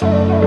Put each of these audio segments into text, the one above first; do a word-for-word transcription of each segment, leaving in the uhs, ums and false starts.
Nou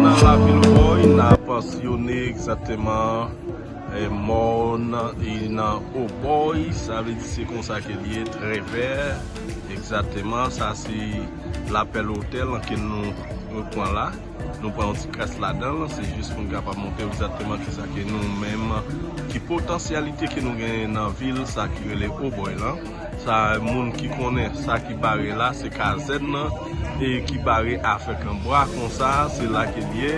nan lavil Obòy, n ap siyonnen egzakteman, e, mòn, e, nan Obòy, sa vle di se konsa ke l ye, trè vè, egzakteman, sa se lapèl otèl ke nou, nou pran la. Nou pran yon ti kras ladan l, se jis pou n kapab montre w egzakteman kisa ke nou menm, ki potansyalite ke nou genyen nan vil sa ki rele Obòy lan. Sa, moun ki konnen sa ki bare la, se kazèn nan, e ki bare avèk an bwa konsa, se la ke l ye.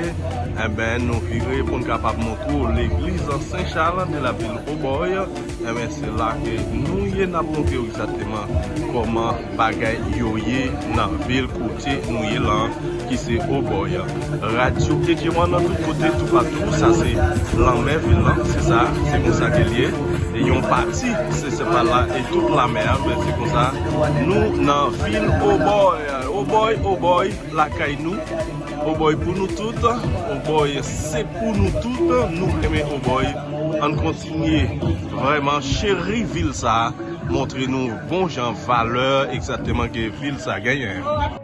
Enben, nou vire pou n kapab montre w legliz Sen Chal de la vil Obòy. Enben, se la ke nou ye, n ap montre w egzakteman kòman bagay yo ye nan vil kote nou ye lan, ki se Obòy. Radyo Ejewan nan tout kote, toupatou, sa se lanmè vil lan, se sa, se konsa ke l ye. E yon pati, se, se pa la, e tout lanmè a, men se konsa, nou nan vil Obòy. Obòy, Obòy, lakay nou. Obòy pou nou tout, Obòy se pou nou tout, nou renmen Obòy. Ann kontinye vrèman cheri vil sa, montre nou bon jan valè egzakteman ke vil sa genyen.